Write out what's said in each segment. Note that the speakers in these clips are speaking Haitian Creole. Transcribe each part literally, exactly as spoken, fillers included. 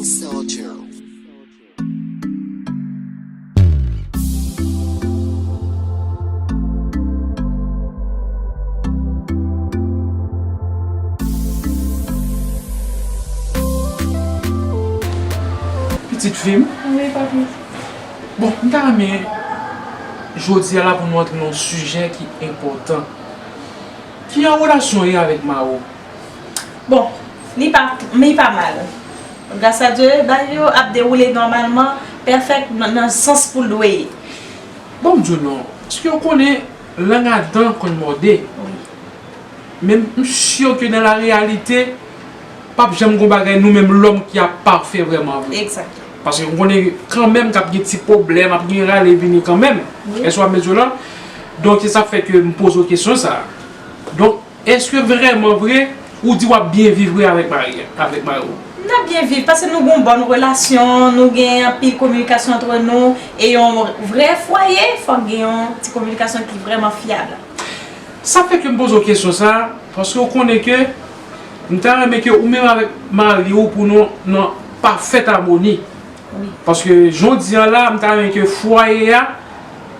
Soldier. Pitit fi m. Wi, papi. Bon, m ta renmen jodi a la pou nou antre nan yon sijè ki enpòtan. Ki jan relasyon w ye avèk mari w? Bon, li pa, li pa mal. Gras a Dye, bagay yo ap dewoule nòmalman, pèfèk nan, nan sans pou l dwe ye. Bon, m di w non, paske w konnen lang a dan konn mòde. Wi. Men m si ke nan la reyalite, p ap janm gon bagay nou menm lòm ki ap pafè vrèman vre. Egzakteman. Paske m konnen kanmenm k ap gen ti pwoblèm, ap gen rale vini kanmenm. Wi. Èske w ap mezire la? Donk, se sa k fè ke m poze w kesyon sa a. Donk, èske vrèman vre, ou di w ap byen viv vre avèk mari, avèk mari w? N ap byen viv, paske nou gen yon bòn relasyon, nou gen anpil kominikasyon antre nou, e yon vrè fwaye, fòk gen yon ti kominikasyon ki vrèman fyab. Sa fè ke m poze w kesyon sa a, paske w konnen ke m ta renmen ke ou menm avèk mari w pou nou nan pafèt amoni. Wi. Paske jan w di a la, m ta renmen ke fwaye a,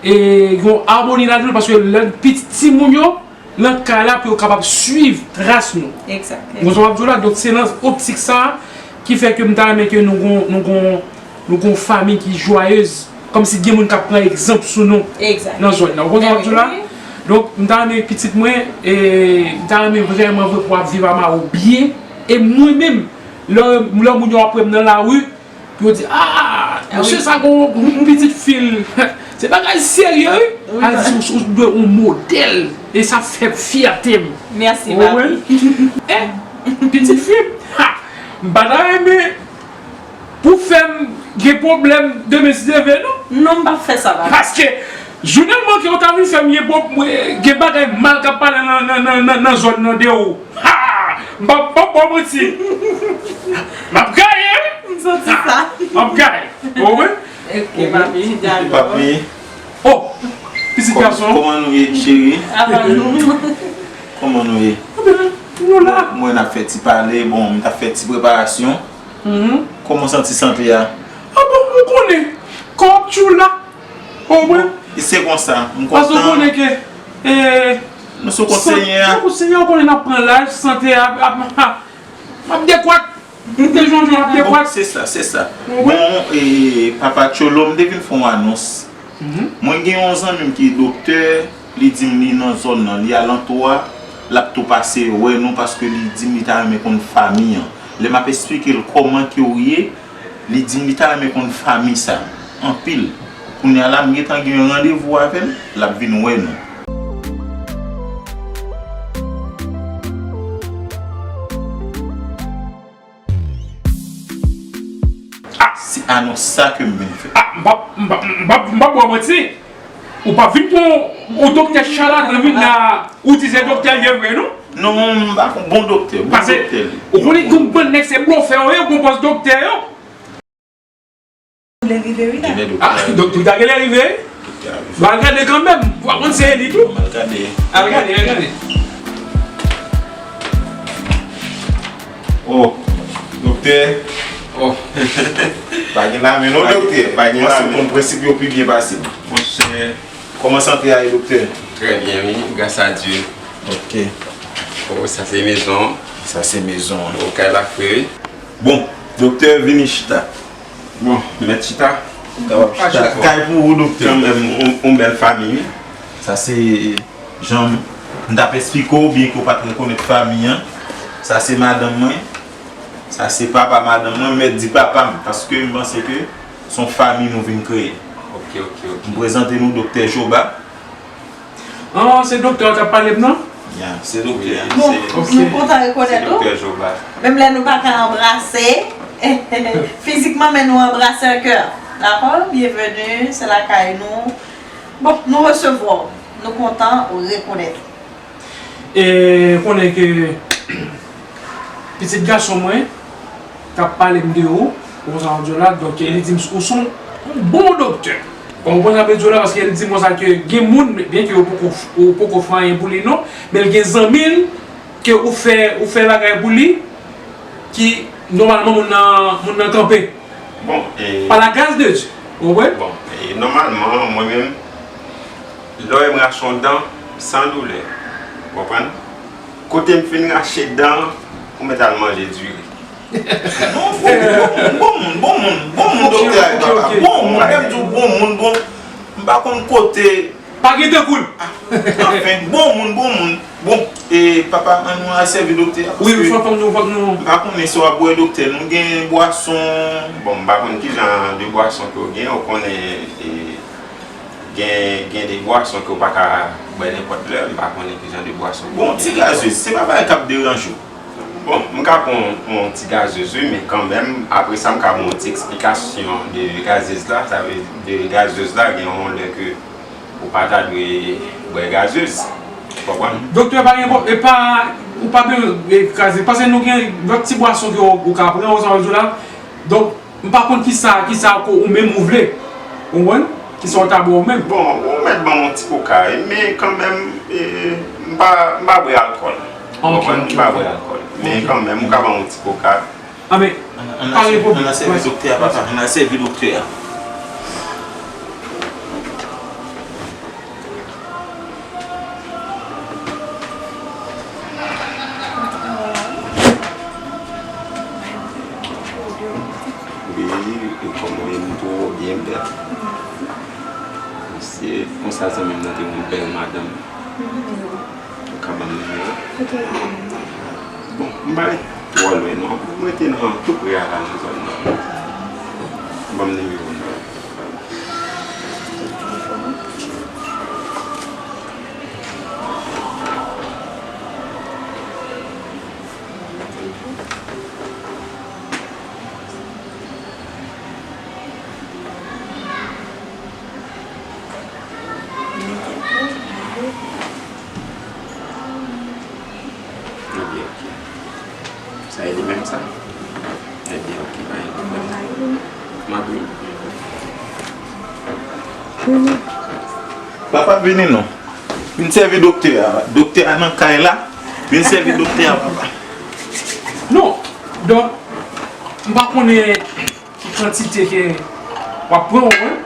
e, gen yon amoni ladan l, paske lè pitit timoun yo, nan kay la pou yo kapab swiv tras nou. Egzakteman. Ou konprann sa m ap di w la? Donk, se nan optik sa a ki fè ke m ta renmen ke nou gon, nou gon, nou gon fanmi ki jwayez, kòmsi gen moun k ap pran egzanp sou nou nan zòn nan. Ou konprann sa m ap di w la? Wi. Donk, m ta renmen pitit mwen, e, m ta renmen vrèman vre pou ap viv a mari w byen. E mwen menm, lè, lè moun yo ap wè m nan lari, pou yo di, "Ah, mesye sa gon, gon pitit fi l." Se bagay serye, wi. Wi, al di, "Ou, ou dwe yon modèl." E sa fè fyète m. Mèsi, papi. Eh, pitit fi m. Ha! M pa ta renmen pou fè m gen pwoblèm demen si Dye vle, non. Non, m p ap fè sa, papi. Paske, jounen manke, ou ta vin fè m gen pwob-, gen bagay mal k ap pale nan, nan, nan, nan, nan zòn nan de ou. Ha! M p ap, m p ap ba w manti. M ap gaye, wi. M santi sa. M ap gaye. Ou konprann? Ok, papi, dakò. Papi. Oh, pitit gason. Kòman nou ye, cheri? Apa nou? Kòman nou ye? Anben, nou la. Mwen, n ap fè ti pale, bon, m t ap fè ti preparasyon. Kòman w santi sante a? Ah bon, ou konnen. Kò ap tchou la. Ou konprann? E se konsa, m kontan. Paske ou konnen ke, eh, nou sou kont Senyè a. Sou kont Senyè a, ou konnen n ap pran laj, sante a ap, ap, ap dekwat. M te jwenn ap dekwat. Bon, se sa, se sa. Ou konprann? Bon, e, papa Tcholo, m te vin fè yon anons. Mwen gen yon zanmi m ki doktè, li di m li nan zòn nan, li alantou a, l ap tou pase wè nou paske li di m li ta renmen konn fanmi an. Lè m ap esplike l kòman ke w ye, li di m li ta renmen konn fanmi sa anpil. Kounye a la, m gentan gen yon randevou avè l, l ap vin wè nou. Ah, se anons sa ke m vin fè. Ah, m p ap, m p ap, m p ap, m p ap ba w manti. Ou p ap vin pran yon doktè chalatan vin la, ou di se doktè l ye vre, non? Non, m pa bon doktè, bon doktè li. Paske, ou konnen gen yon bann nèg se blofè yo ye, gon pòs doktè yo. Vle rive wi la. Ah, doktè a genlè rive. Doktè a rive. Ba al gade kanmenm. Ou pa konn se li tou. Al gade. Al gade, al gade. Oh, doktè. Oh. Pa gen lame non, doktè. Pa gen lame. Mwen se konn prensip yo pi byen pase m. Monchè. Kòman sante a ye, doktè? Trè byen, wi, gras a Dye. Ok. Oh, sa se mezon. Sa se mezon an. Oh, kay la fre, wi. Bon, doktè, vini chita. Bon, mèt chita. Ou kapab chita. Kay pou ou, doktè. Kanmenm, on, on bèl fanmi, wi. Sa se jan m t ap esplike w, byenke w pa t rekonèt fanmi an. Sa se madanm mwen. Sa se papa madanm mwen, m mèt di papa m, paske m panse ke se yon fanmi nou vin kreye. Ok, ok, ok. M prezante nou Doktè Joba. Ah, se doktè a k ap pale m nan? Ya, se doktè a. Bon, nou kontan rekonèt ou. Se Doktè Joba. Menm lè nou pa ka anbrase, fizikman, men nou anbrase an kè. Dakò? Byenveni, se lakay nou. Bon, nou resevwa w. Nou kontan rekonèt ou. E konnen ke pitit gason mwen t ap pale m de ou, ou konn sa m ap di w la, donk li di m ou se yon bon doktè. Ou konprann sa m ap di w la, paske li di m konsa ke gen moun, byenke ou poko, ou poko fè anyen pou li non, men l gen zanmi l ke ou fè, ou fè bagay pou li, ki nòmalman, moun nan, moun nan kanpe. Bon, e, pa la gras de Dye. Ou konprann? Bon, e, nòmalman, mwen menm, lè w wè m rache yon dan, san doulè. Ou konprann? Kote m fin rache dan an, ou mèt al manje diri. Non, bon moun, bon moun, bon moun, bon moun, doktè a, papa. Bon moun, lè m di w bon moun, bon, m pa konn kote. Pa gen tankou l. Anfen, bon moun, bon moun. Bon, e papa, ann nou al sèvi doktè a. Wi, wi, fòk, fòk nou, fòk nou. M pa konnen si w ap bwè doktè, nou gen bwason. Bon, m pa konn ki jan de bwason ke w gen, ou konnen, e, gen, gen de bwason ke w pa ka bwè nenpòt lè, m pa konnen ki jan de bwason ke w gen. Bon, ti gazez, se pa bagay k ap deranje w. Bon, m ka pran yon, yon ti gazez wi, men kanmenm, apre sa m ka ba w yon ti eksplikasyon de gazez la, sa vle di gazez la gen yon lè ke ou pa ta dwe bwè gazez. Ou konprann? Doktè, pa gen pwob-, e pa, ou pa bezwen kraze, paske nou gen lòt ti bwason ke w, ou ka pran, ou sa w di w la. Donk, M pa konn kisa, kisa ke ou menm ou vle. Ou konprann? Kisa w ta bwè ou menm? Bon, ou mèt ban m yon ti koka wi, men kanmenm, e, m pa, m pa bwè alkòl. Ou konprann? M pa bwè alkòl. Men kanmenm, ou ka ban m yon ti koka. Anben, pa gen pwoblèm. Ann al sèvi doktè a, papa. Ann al sèvi doktè a. Wi, e kòman w ye? M twò byen bèl. Se konsa zanmi m nan te konn bèl madanm. Ou ka ban m nimewo? Bon, m pa ret twò lwen non. M rete nan tou pre a la nan zòn nan. Ban m nimewo w non. Ebyen, ok. Sa e li menm sa? Ebyen, ok, pa gen pwoblèm. M ap vini. Papa, vini non. Vin sèvi doktè a. Doktè a nan kay la. Vin sèvi doktè a, papa. Non. Donk, m pa konnen ki kantite ke w ap pran, ou konprann?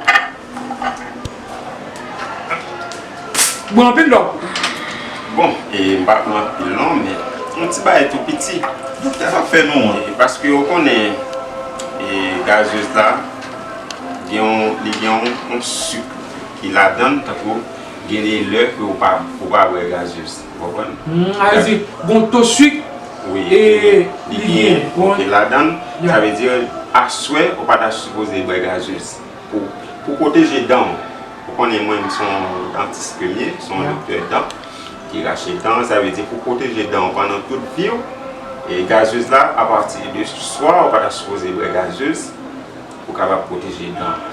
Bwè anpil dòk. Bon, e, m pa pran anpil non, men yon ti bagay tou piti. Doktè, sa fè nou wont. E, paske ou konnen, e, gazez la, gen yon, li gen yon, yon sik ki ladan l, tankou gen de lè ke ou pa, ou pa bwè gazez. Ou konprann? Hmm, sa vle di, gen yon to sik, wi, e, li gen, li gen, wi, ki ladan l. Ya. Sa vle di, aswè, ou pa ta sipoze bwè gazez. Pou, pou pwoteje dan w. Ou konnen mwen, m se yon dantis ke m ye, se yon, ya, doktè dan ki rache dan. Sa vle di, pou pwoteje dan w pandan tout vi w, e gazez la, apati de swa, ou pa ta sipoze bwè gazez, pou kapab pwoteje dan w.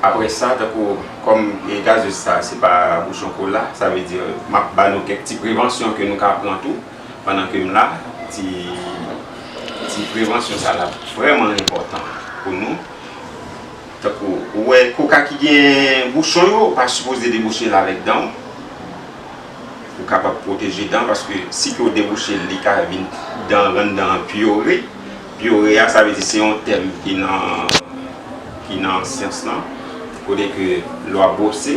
Apre sa, tankou, kòm, e, gazez sa, se pa bouchon kola, sa vle di, m ap ba nou kèk ti prevansyon ke nou ka pran tou, pandan ke m la, ti, ti prevansyon sa la vrèman enpòtan pou nou. Tankou, ou wè koka ki gen bouchon yo, ou pa sipoze debouche l avèk dan w. Pou kapab pwoteje dan, paske si ke w debouche l, li ka vin dan, rann dan an pyore. Pyore a, sa vle di se yon tèm ki nan, ki nan syans lan, kote ke lè w ap bwose,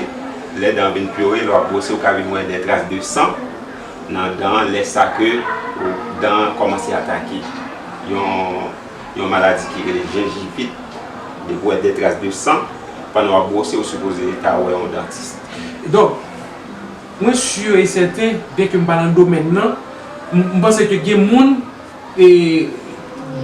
lè dan an vin pyore, lè w ap bwose, ou ka vin wè de tras de san nan dan an, lè sa ke dan an kòmanse atake. Yon yon maladi ki rele jenjivit, depi w wè de tras de san, pandan w ap bwose, ou sipoze ta wè yon dantis. Donk, mwen si e sèten, byenke m pa nan domèn nan, m, m panse ke gen moun, e,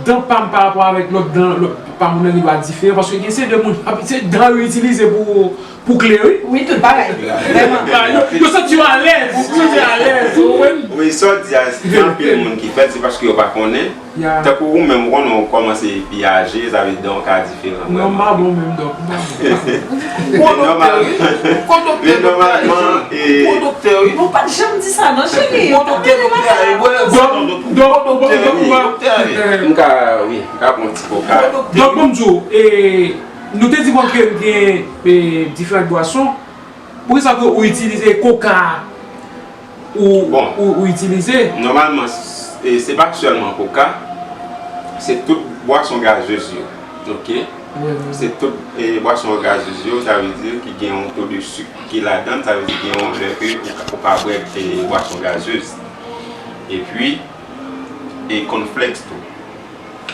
dan pa m parapò avèk lòt dan, lòt pa moun nan gen dwa diferan, paske gen se de moun, se dan yo itilize pou, pou kle, wi. Wi, tout bagay. Vrèman. Yo, yo santi yo alèz, yo santi yo alèz, ou konprann? Wi, sa w di a, gen anpil moun ki fè l, se paske yo pa konnen. Ya. Tankou ou menm, ou konnen ou kòmanse pi aje, sa vle di dan w ka diferan vrèman. Non, m pa bon menm, dòk, m pa bon. Gwo doktè, wi. Gwo doktè, doktè. Men nòmalman, e. Gwo doktè, wi. Nou pa t janm di sa, non, cheri. Gwo doktè, doktè, e. Gwo doktè, wi. Doktè, wi. M ka, wi, m ka pran ti koka. Donk, bon, m di w, e, nou te di mwen ke gen, e, diferan bwason. Poukisa ke ou itilize koka a? Ou, bon, ou, ou itilize? Nòmalman, s-, e, se pa sèlman koka. Se tout bwason gazez yo, ok? Se tout e, bwason gazez yo, sa vle di ki gen yon to de sik ki ladan, sa vle di gen yon lè ke ou ka- ou pa bwè e, bwason gazez. Epi, e cornflakes tou.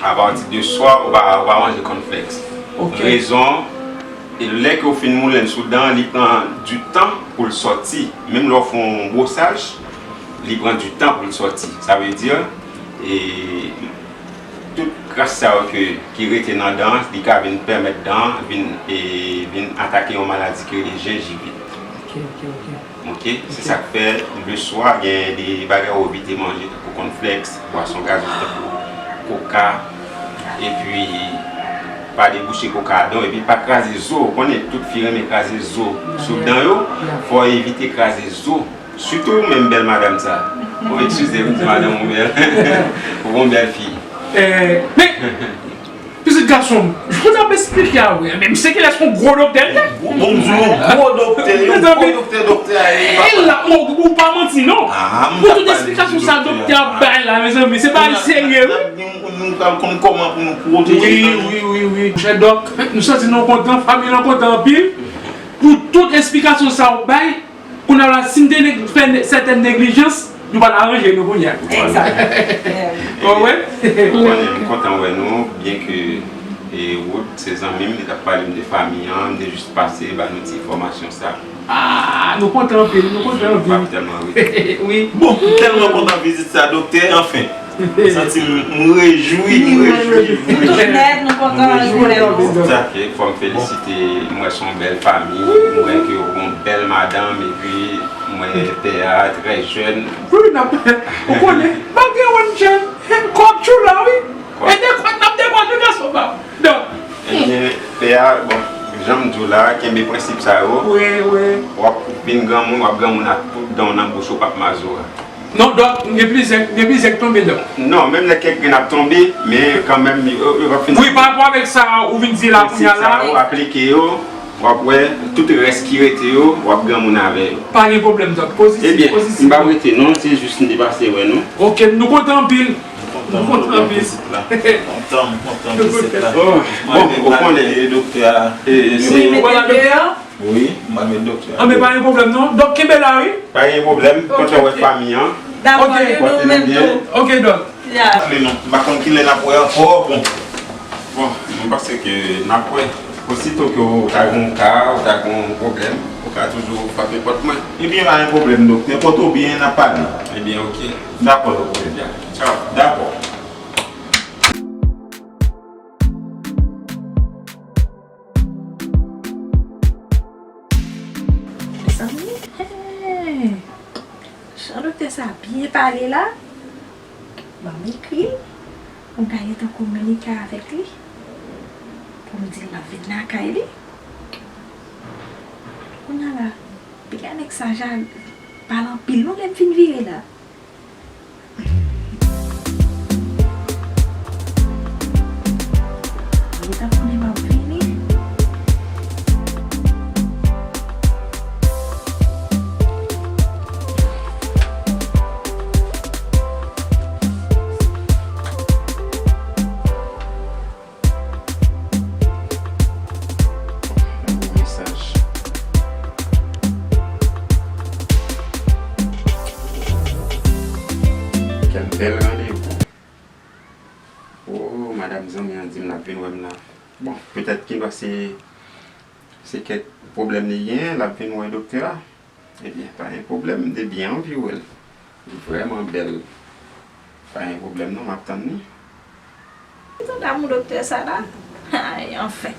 Apati de swa, ou pa, ou pa manje cornflakes. Ok. Rezon, e lè ke w fin moulen l sou dan, li pran du tan pou l sòti. Menm lè w fè yon bwosaj, li pran du tan pou l sòti. Sa vle di, e, tout kras sa yo ke, ki rete nan dan an, li ka vin pèmèt dan an vin, e, vin atake yon maladi ki rele jenjivit. Ok, ok, ok. Ok, se sa k fè leswa gen de bagay ou evite manje, tankou cornflakes, bwason gazez tankou koka, epi pa debouche koka adan w, epi pa kraze zo. Ou konnen tout fi renmen kraze zo sou dan yo, fò w evite kraze zo. Sitou ou menm bèl madanm sa. Bon, eskize m, di madanm ou bèl. Ou bon bèl fi. Eh, men, pitit gason m, jan w t ap esplike a vre, men misye genlè se yon gwo doktè l ye. Bon, m di w, yon gwo doktè, yon gwo doktè, doktè a ye. E la, bon, ou pa manti non. Pou tout esplikasyon sa doktè ap bay la, mezanmi, se bagay serye wi. Nou pral konn kòman pou nou pwoteje. Wi, wi, wi, wi. Monchè dòk, nou santi nou kontan, fanmi lan kontan anpil. Pou tout esplikasyon sa w bay, kounye a la, si n te neg- fè ne- sètèn neglijans, nou pral aranje nou kounye a. Egzakteman. Ou wè? Ou konnen, m kontan wè nou, byen ke e, Wood, se zanmi m, li t ap pale m de fanmi an, m te jis pase ba nou ti enfòmasyon sa. Ah, nou kontan anpil, nou kontan anpil. M pa tèlman ri. Wi. Bon, m tèlman kontan vizit sa, doktè, anfen. Santi m, m rejwi, m rejwi, m rejwi. Tout nèt, nou kontan rejwenn nou. Sa ke fò m felisite, m wè se yon bèl fanmi, m wè ke w gon bèl madanm, epi m wè pè a trè jèn. Wi, n ap, ou konnen, m ap gen yon jèn, kòk tchoula, wi. E dekwat, n ap dekwat, wi, gason pa m. Donk. Ebyen, pè a, bon, jan m di w la, kenbe prensip sa yo. Wi, wi. W ap vin granmoun, w ap granmoun ak tout dan w nan bouch ou, p ap mazora. Non, dòk, gen plizyè, gen plizyè k tonbe, dòk. Non, menm lè kèk grenn ap tonbe, men kanmenm, yo, yo p ap fin. Wi, pa rapò avèk sa ou vin di la kounye a la. Prensip sa yo, aplike yo, w ap wè, tout rès ki rete yo, w ap granmoun avè yo. Pa gen pwoblèm, dòk. Pozitif, pozitif. Ebyen, m p ap rete non, se jis m te pase wè nou. Ok, nou kontan anpil. Nou kontan anpil. Kontan, m kontan vizit la. Bon, ou konnen, doktè a. Wi, mete l deyò. Wi, m al met doktè a. Ah, men pa gen pwoblèm non. Dòk, kenbe la, wi. Pa gen pwoblèm. Kontan wè fanmi an. Dakò, nou menm tou. Ok, dòk. Men non, m pa konn kilè n ap wè ankò, bon. Bon, m panse ke n ap wè. Osito ke w ta gen yon ka, w ta gen yon pwoblèm, ou ka toujou frape pòt mwen. Ebyen, pa gen pwoblèm, doktè. Pòte w byen, n ap pale. Ebyen, ok. Dakò, doktè. Ebyen, tchaw. Dakò. Mezanmi, hey! Jan doktè sa byen pale la, ban m ekri l, pou m ka gentan kominike avèk li, pou m di l m ap vin lakay li. Kounye a la, piga nèg sa ja pale anpil non lè m fin vire la. Li ta konnen m ap vini. Yon mesaj. Kèl bèl randevou. O, madanm zanmi an di m l ap vin wè m la. Bon, petèt ki se, se kèk pwoblèm li genyen, l ap vin wè doktè a. Ebyen, pa gen pwoblèm, m te byen anvi wè l. Li vrèman bèl. Pa gen pwoblèm non, m ap tann li. Ki jan damou doktè sa la? Ay, anfen.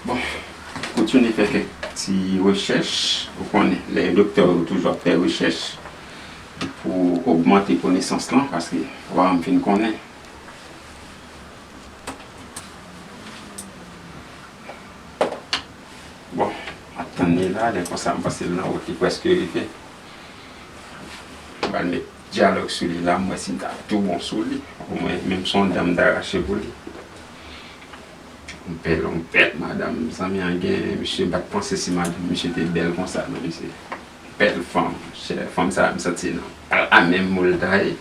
Bon, kontinye fè kèk ti rechèch. Ou konnen, lè doktè yo toujou ap fè rechèch pou ogmante konesans lan, paske, w a, m fin konnen. Jaden konsa, m panse l nan wout, li prèske rive. M pral met dyalòg sou li la, m wè si m ta tou bon sou li. Omwen, menm si se yon dan m ta rache pou li. Yon bèl, yon bèl madanm, zanmi an gen, misye m pa t panse si madanm misye te bèl konsa, non, mesye. Bèl fanm, chè, fanm sa a, m santi nan pa menm moun l ta ye.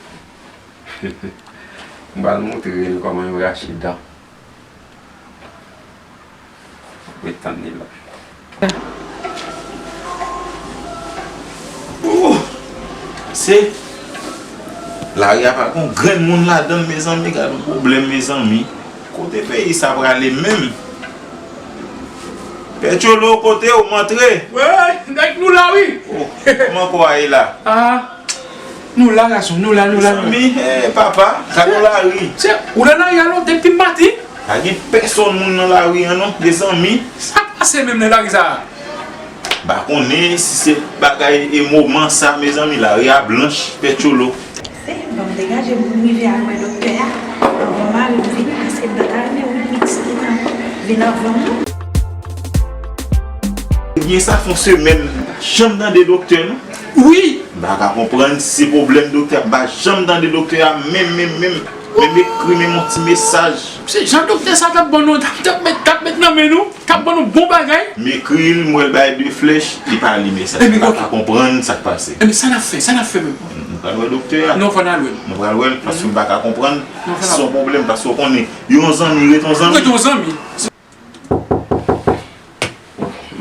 M pral montre l kòman yo rache dan. Ret tann li la. Oh! Se lari a pa gon grenn moun ladan l, mezanmi, gad yon pwoblèm, mezanmi. Kote peyi sa prale menm? Pè Tcholo, kote w? M antre. Wey, nèg, nou la, wi. Oh, kòman kò a ye la? Ah, nou la, gason, nou la, nou la, nou la. Mezanmi, eh, papa, gad yon lari. Se, ou nan lari a non, depi maten. Pa gen pèsòn moun nan lari a non, mezanmi. Sa k pase menm nan lari sa a? M pa konnen si se bagay e moman sa, mezanmi, lari a blanch, Pè Tcholo. Se, ban m degaje m pou m rive al wè doktè a, anvan mari m vini, paske m pa ta renmen Wilmix vin an-, vin anvan m, non. Ebyen, sa fè yon semèn, m pa janm tande doktè, non. Wi! M pa ka konprann si se pwoblèm doktè a, m pa janm tande doktè a, menm, menm, menm. Menm ekri, menm yon ti mesaj. Se jan doktè sa t ap ban nou, t ap, t ap met, t ap met nan men nou. K ap ban nou bon bagay. M ekri l, m wè l bay de flèch, li pa li mesaj. Ebyen, m pa ka konprann sa k pase. Ebyen, sa n ap fè, sa n ap fè menm? Nou pral wè doktè a. Non, fò n al wè l. Nou pral wè l, paske m pa ka konprann. Non, fò n al wè l. Se yon pwoblèm, paske w konnen, yon zanmi ret yon zanmi. Ret yon zanmi.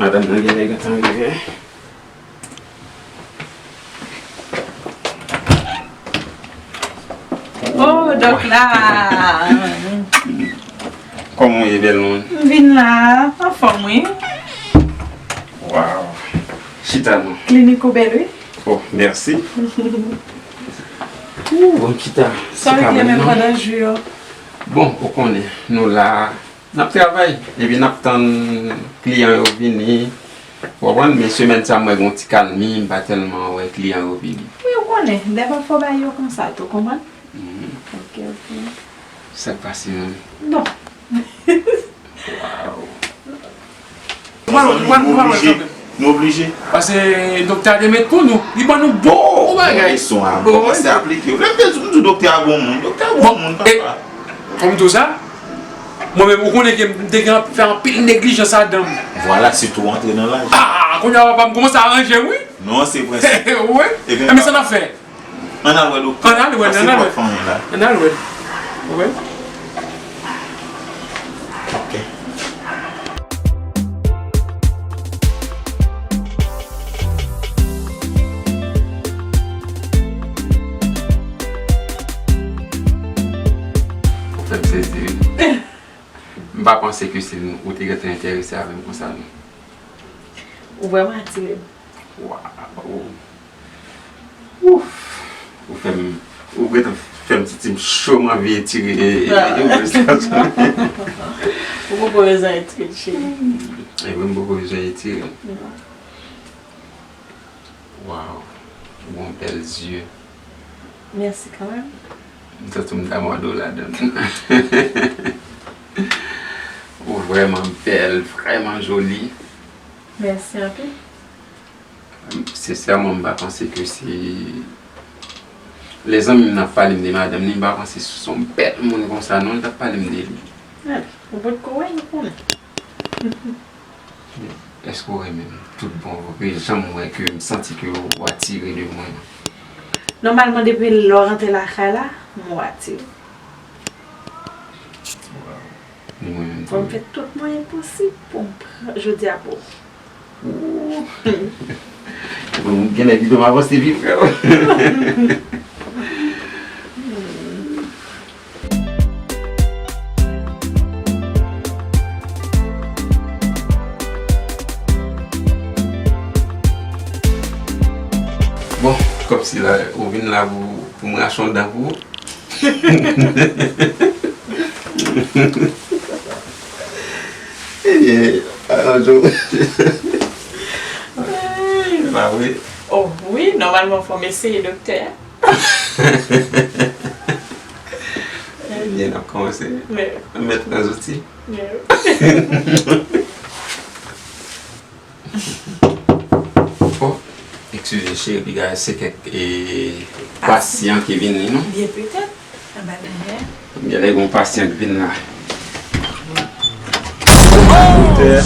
Madanm nan genlè gentan rive. Oh, dòk la! Kòman w ye, bèl moun? M vin la, anfòm, wi. Waw! Chita non. Klinik ou bèl, wi. Oh, mèsi. Ooh, bon, chita. Sa regle menm pandan jou yo. Bon, ou konnen, nou la. N ap travay, epi n ap tann kliyan yo vini. Ou konprann? Men semèn sa, m wè gen yon ti kalmi, m pa tèlman wè kliyan yo vini. Wi, ou konnen, dèfwa fò bagay yo konsa tou, konprann? Mhm. Ok, ok. Sa k pase menm? Bon. Waw. Nou pa wè, nou pa wè, nou pa wè, nou pa wè. Nou oblije. Paske doktè a te met pou nou. Li ban nou bon bagay. Bon, leson a, m kòmanse aplike. Ou lè m te di, m di doktè a bon moun. Doktè a bon moun, papa. Kòm tou sa, mwen menm, ou konnen ke m te gen fè anpil neglijans adan m. Vwala, sitou antre nan laj. Ah, kounye a, papa, m kòmanse aranje m, wi. Non, se prensip. Wi. Ebyen, men sa n ap fè? Ann al wè doktè. Ann al wè l, ann al wè l. Ann al wè l. Ou wè? Ok. Ou fè m sezi, wi. M pa panse ke se ou te gentan enterese avè m konsa, non. Ou vrèman atire m. Waw. Ouf. Ou fè m, ou gentan fè m santi m cho, m anvi etire, e, e, e, ou wè sa. Ou poko bezwen etire l, cheri. E wi, m poko bezwen etire l. Non. Waw, ou gon bèl zye. Mèsi kanmenm. M santi m ta mòde w ladan l. Ou vrèman bèl, vrèman joli. Mèsi anpil. Sensèman, m pa panse ke se lè zanmi m nan ap pale m de madanm li, m pa panse se yon bèl moun konsa non, li t ap pale m de li. Gade, ou potko wè l, ou konnen. Èske w renmen m tout bon vre, jan m wè ke m santi ke w atire de mwen? Nòmalman, depi lè w rantre lakay la, m wè w atire. Ni mwen menm tou. Fò m fè tout mwayen posib pou m pran jodi a pou ou. Ooh. Bon, genlè pito m avanse pi, frè. Bon, kòmsi la, ou vin la pou, pou m rache yon dan pou ou. Ebyen, alò, Joe. Pa vre? Oh, wi, nòmalman, fò m eseye doktè a. Ebyen, n ap kòmanse. Mèt nan zouti. Mèt. Eskize cheri, gade se kèk e, pasyan ki vini non. Byen petèt. Anba dèyè. Genlè gen yon pasyan ki vin la. Doktè,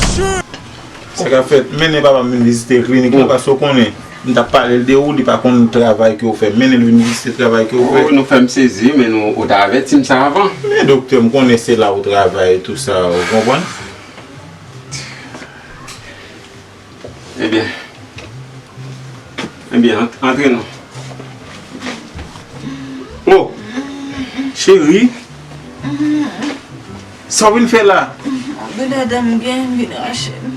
sa k ap fèt? Mennen papa m vin vizite klinik la, paske w konnen, m t ap pale l de ou, li pa konn travay ke w fè. Mennen l vin vizite travay ke w fè. Oh, nou fè m sezi, men nou, ou ta avèti m sa avan. Men doktè, m konnen se la ou travay, tou sa, ou konprann? Ebyen. Ebyen, ant- antre non. Oh! Cheri! Sa w vin fè la? Doulè dan m gen, m vin rache l.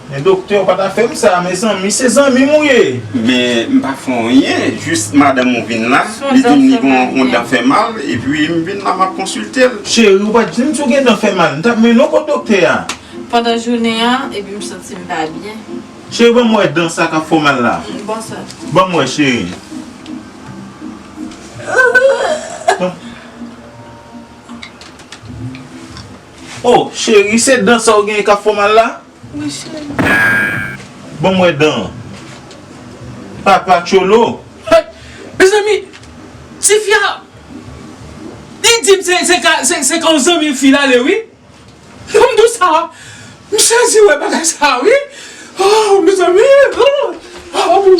Men doktè, w pa ta fè m sa, mezanmi, se zanmi m ou ye. Men m pa fè w anyen, jis madanm ou vin la, li di m li gen yon dan fè mal, epi m vin la, m ap konsilte l. Cheri, ou pa t di m si w gen dan fè mal, m t ap mennen w kot doktè a. Pandan jounen an, epi m santi m pa byen. Cheri, ban m wè dan sa k ap fè w mal la. Bon sa. Ban m wè, cheri. Ban- Oh, cheri, se dan sa w genyen k ap fè w mal la? Wi, cheri. Ban m wè dan. Papa Tcholo. Hey, mezanmi, tifi a, li di m se, se ka, se, se ka yon zanmi fi l ale, wi. Ban m di w sa, m sezi wè bagay sa, wi. Oh, mezanmi. Oh, oh, oh.